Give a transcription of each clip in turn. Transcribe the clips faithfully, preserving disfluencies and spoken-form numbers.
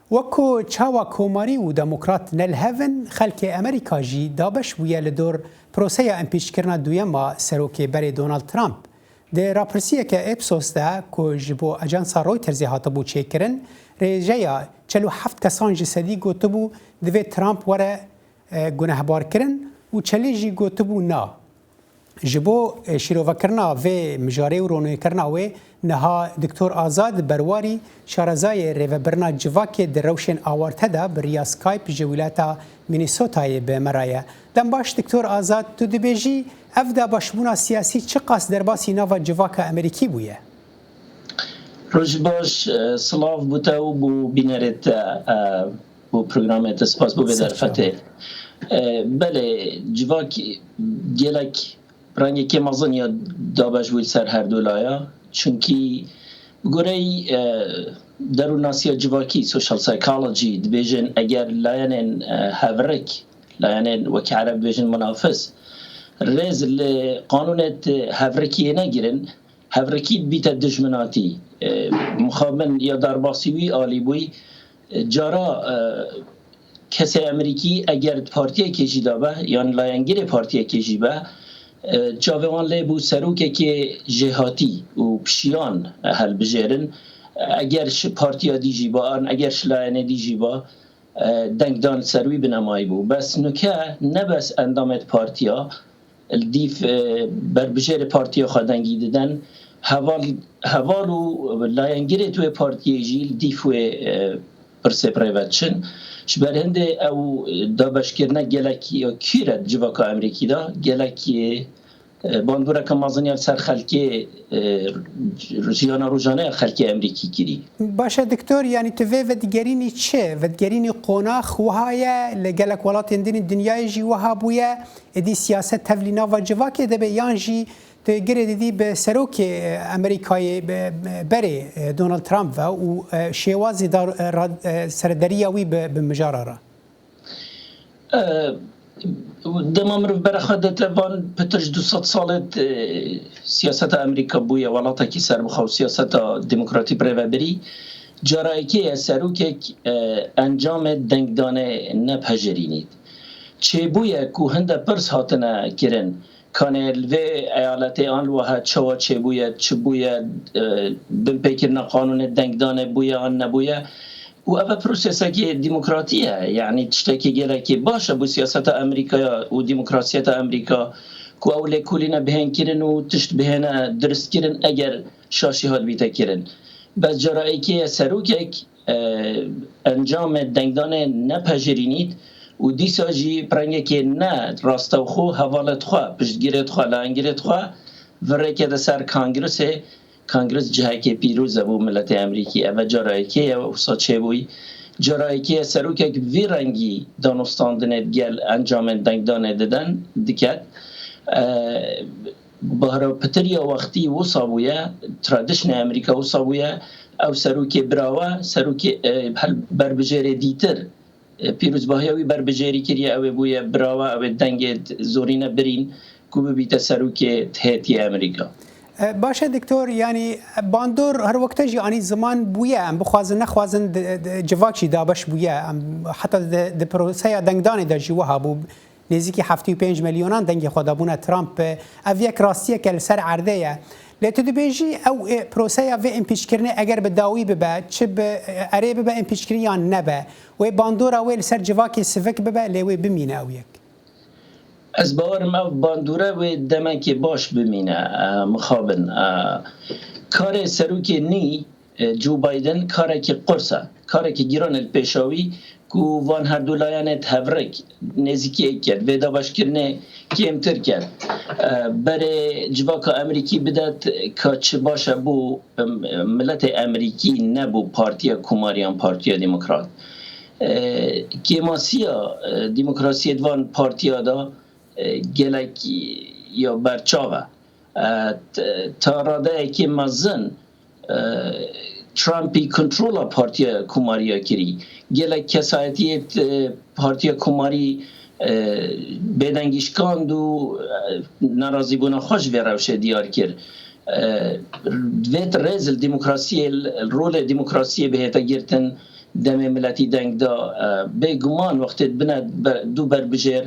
Wek ku çawa komarî û demokrat ne li hev in, xelkê Amerîka jî dabeş bûye li dor proseya împîçkirina duyem a serokê berê Donald Trump. Di rapirsiyeke Ipsos de ku ji bo ajansa Reutersê hatibû çêkirin, rêjeya çel û heft kesan ji sedî gotibû divê Trump were, e, gunehbar kirin û çelî jî gotibû na. Ji bo, e, şîrovekirina vê mijarê û ronûkirina wê, niha Doktor Azad Berwarî, şarezayê rêvebirina civakê di rewşên awarte de bi riya Skype ji wilata Minnesotayê bi me re ye. Dem baş Doktor Azad, tu dibêjî ev dabeşbûna siyasî çiqas derbasî nava civaka Amerîkî bûye? Roj baş, e, silav bo te û bo bînerê te, e, bo programê te, spas bo vê derfetê. E, belê, civak gelek rengekê mezin ya dabeş bû li ser her du laya. Çunkî bi goreyî, e, derûnnasiya civakî, social psychology, dibêjin eger layenên, e, hevrik, layenên wekî ereb dibêjin munafis, rêz li qanûnê hevrikiyê negirin, hevrikî dibîte dijminatî. E, mixabin ya derbasî wî alî bûyî, e, cara, e, kesê Amerîkî eger di partiyekê jî de be, yan layengirê partiyekê jî be, e, çavê wan lê bû serokekê jêhatî û pişiyan, e, helbijêrin. Eger ji partiya dî jî be, an eger ji layenê dî jî be, e, dengdan li ser wî binemayî bû. Bes nuke ne bes endamê partiya, li dîf, e, berbijêrê partiya xwe dengî didin, heval, heval û layengirê di wê partiyê jî li dîf wê, e, pirsê bi rê ve diçin. Ji ber hindê ew dabeşkirine gelek ya kûr e di civaka Amerîkî de, gelek, e, bandoreke mezin ya li ser xelkê, e, jiyana rojane ya xelkê Amerîkî kirî. Baş e Doktor, yanî tu vê vedigerînî çi? Vedigerînî qonax wiha ye, li gelek welatên din ê dinyayê jî wiha bûye, êdî siyaset tevlî nava civakê dibe, yan jî tu girê didî bi serokê, e, Amerîkayê, bi, bi berê, e, Donald Trump ve û, e, şêwazê dar, e, ra-, e, serederiya wî bi, bi mijara re? E, dema mirov bere xwe dete van pitir ji du sed salê, e, siyaseta Amerîka bûye welatekî serbixwe û siyaseta demokratî bi rê ve birî. Cara yekê ye serokek, e, encamê dengdanê nepejirînît. Çêbûye ku hinde pirs hatine kirin, kanê li vê eyaletê an li wiha çawa çêbûye, çi bûye, e, binpêkirina qanûnê dengdanê bûye an nebûye. Û ev e prosesekê demokratî ye, yanî tiştekî gelekî baş e bo siyaseta Amerîkaya û demokrasiyeta Amerîka, ku ew lêkolîne bihên kirin û tişt bihêne diristkirin eger şaşî hatbîte kirin. Bes cara êkê ye serokek, e, encamê dengdanê nepejirînît û dîsa jî bi rengekê ne rastewxo hevalê xwe, piştgirê xwe, layengirê xwe virêke de ser kongresê. Kongres cihekê pîroz e bo miletê Amerîkî. Ev e cara yekê ye wisa çêbûyî. Cara yekê ye serokek bi vî rengî danûstandinê digel encamên dengdanê didin, diket. E, Bahra pitir ya wextî wisa bûye, tradişnê Amerîka wisa bûye, ew serokê bira we, serokê, e, hel-, berbijêrê dîtir, e, pîrozbahiya wî berbijêrî kiriye, ew ê bûye bira we, ew ê dengê zorîne birîn ku bibîte serokê hêtiyê Amerîka. E, baş e Doktor, yanî bandor her wexte jî anî ziman bûye, em bixwazin nexwazin di, di, civak jî dabeş bûye, em heta di, di proseya dengdanê de jî wiha bû. Nêzîkî heftê û pênc milyonan dengê xwe dabûne Trump. Ev yek rastiyeke li ser erdê ye. Lê tu dibêjî ew, e, proseya vê împîçkirinê eger bi dawî bibe, çi bi, e, erê bibe împîçkirin yan nebe, wê bandora wê li ser civakê sivik bibe, lê wê bimîne ew yek? Ez bawerim ev bandore wê demekê baş bimîne, e, mixabin. E, karê serokê nî, e, Joe Biden karekî qurs e, karekî giran e li pêşa wî ku van her du layanê di hevrek nêzîkiyê ket, vê dabeşkirinê kêmtir ket. E, berê civaka Amerîkî bidet ka çi baş e bo, em, miletê Amerîkî, ne bo Partiya Komarî yan Partiya Demokrat. E, kêmasiya, e, demokrasiyê di van partiya de, e, gelek ya berçav e. E, t-, ta radeyekê mezin, e, Trumpî kontrola Partiya Komarî ya kirî. Gelek kesayetiyê, e, Partiya Komarî, e, bêdengî şikand û, e, nerazîbûna xwe ji vê rewşê diyar kir. E, divêt rêz li demokrasiyê, li rolê demokrasiyê bihête girtin, demê miletî deng da. E, bêguman wextê dibine be-, du berbijêr,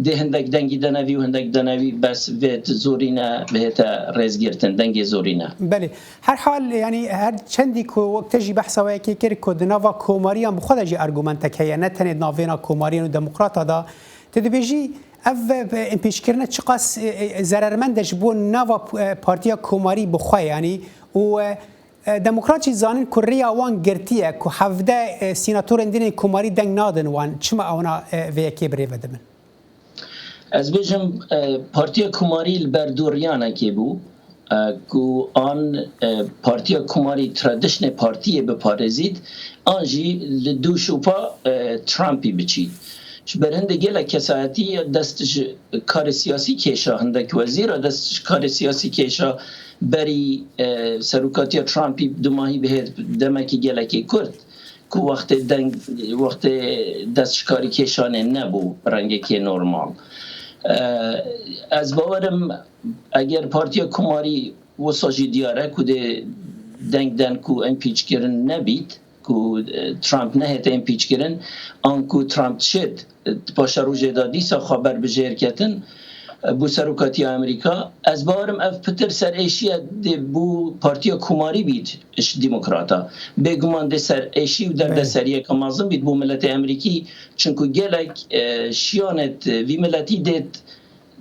dê hindek dengî denevî û hindek denevî, bes vê zorîne bihête rêzgirtin, dengê zorîne. Belê. Her hal, yanî her çendî ku wek te jî behsa wê yekê kir ku di nava komariyan bi xwe de jî argumentek heye, ne tenê di navêna komariyan û demokrata de, tu dibêjî ev, e, împîçkirine çiqas, e, e, zerermend e ji bo nava, e, partiya komarî bi xwe, yanî û, e, e, demokrat jî zanin ku rêya wan girtiye, ku hevdeh, e, sînatorên din ên komarî deng nadin wan. Çima ewna, e, vê yekê bi rê ve dibin? Ez bêjim, e, Partiya Komarî li ber dûriyanekê bû, e, ku an, e, Partiya Komarî tradişnê partiyê biparêzît, an jî li dû şopa, e, Trumpî biçît. Ji ber hindê gelek kesayetî dest ji karê siyasî kêşa, hindek wezîra dest ji karê siyasî kêşa berî, e, serokatiya Trumpî dumahî bihêt demekî gelekê kurt. Ku wextê deng, wextê dest ji karî kêşanê nebû bi rengekê normal. Ee, ez bawerim eger Partiya Komarî wisa jî diyar e ku dê deng den ku împîçkirin nebît, ku, e, Trump nehête împîçkirin, an ku Trump şêt, e, di paşerojê de dîsa xwe berbijêr ketin, e, bû serokatiya Amerîka. Ez bawerim ev pitir serêşiye dê bû Partiya Komarî bît ji Demokrata. Bêguman dê serêşî û derdeseriyeke mezin bît bo miletê Amerîkî, çinku gelek, e, şiyanêt vî miletî dê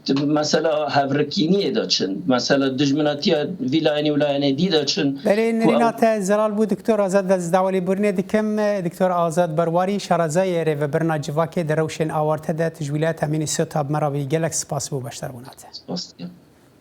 t-, mesela hevrikîniyê de çin, mesela dijminatiya vî layenê û layenê dî de çin. Belê, nerîna te zelal bû, Doktor Azad, ez dawalî birînê dikim. Doktor Azad Berwarî, şarezayê rêvebirina civakê di rewşên awarte de, tu ji wîlayeta Minnesota bi me re bî. Gelek spas bo beşdarbûna te. Spas dikim.